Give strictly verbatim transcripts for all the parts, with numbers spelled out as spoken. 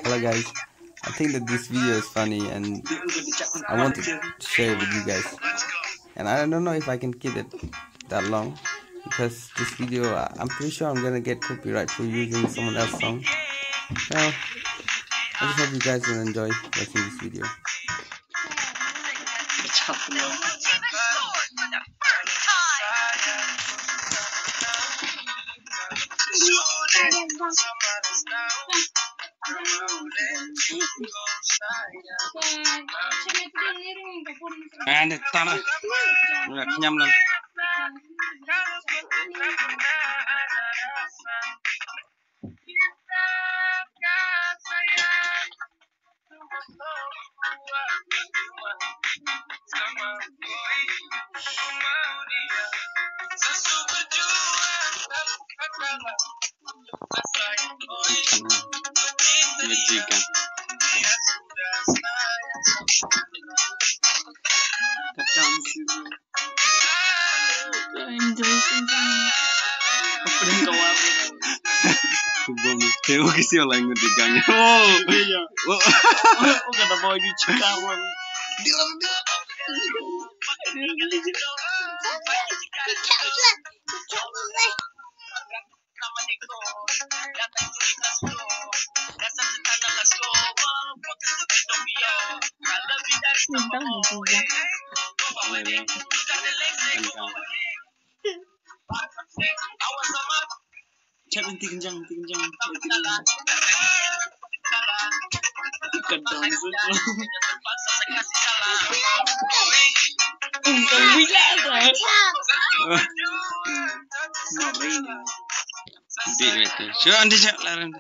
Hello guys, I think that this video is funny and I want to share it with you guys. And I don't know if I can keep it that long because this video, I- I'm pretty sure I'm gonna get copyright for using someone else's song. Well, I just hope you guys will enjoy watching this video. Ande tara. Nga kenyam lang. Majikan. Opening kawar. Bom. Tengo que se online de gang. Oh. Oh. Oh, kada boy di chikawan. Chat nanti kencang, nanti kencang. Nanti kencang. Ikan dance. Ikan gila tu. Not really. Big right there. Sure, nanti chat lah, nanti.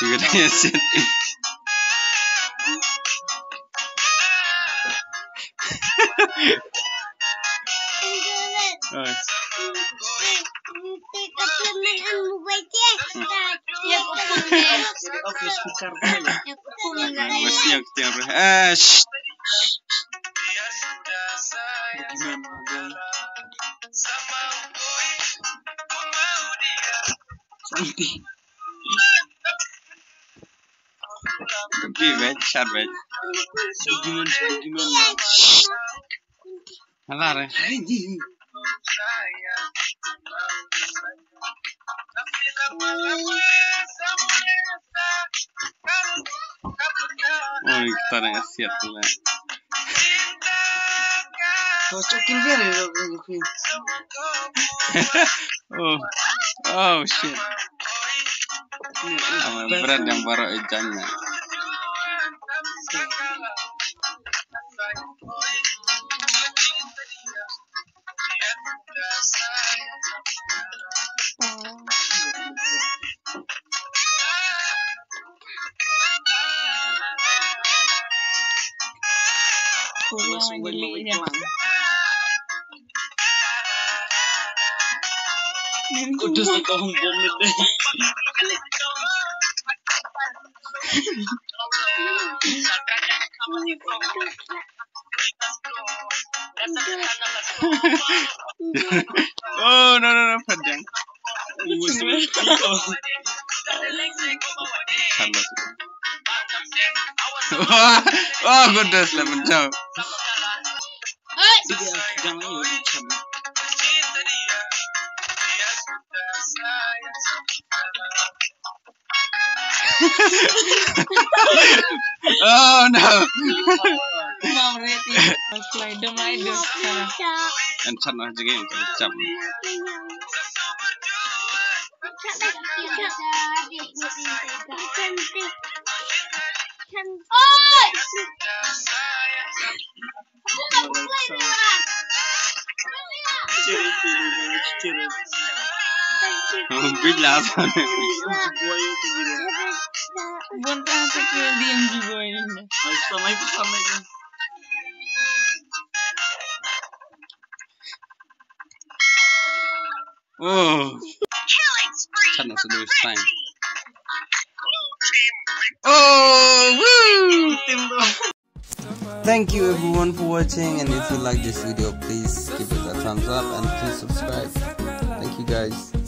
Tiga dia siat. Oi. Mesti yang ketiar. Eh, shh. Santi. Pergi, bet, shar, bet. Gimana, gimana? Alah, re. Oh, ni kita nak siap tu lah. Kau cakap kira ni, kau punya. Oh, oh shit. Ama brand yang baru ijan na. Kudus ni kau hong bom ni deh. Oh, no, no, no, panjang. Wah, wah, kudus lah, panjang. Oh no. Mom ready. Play dum ai dum. An chan na jige an chan. Oi! Bila Oh. Chan na sedu time. Oh, woo! Thank you everyone for watching, and if you like this video, please give it a thumbs up and please subscribe. Thank you guys.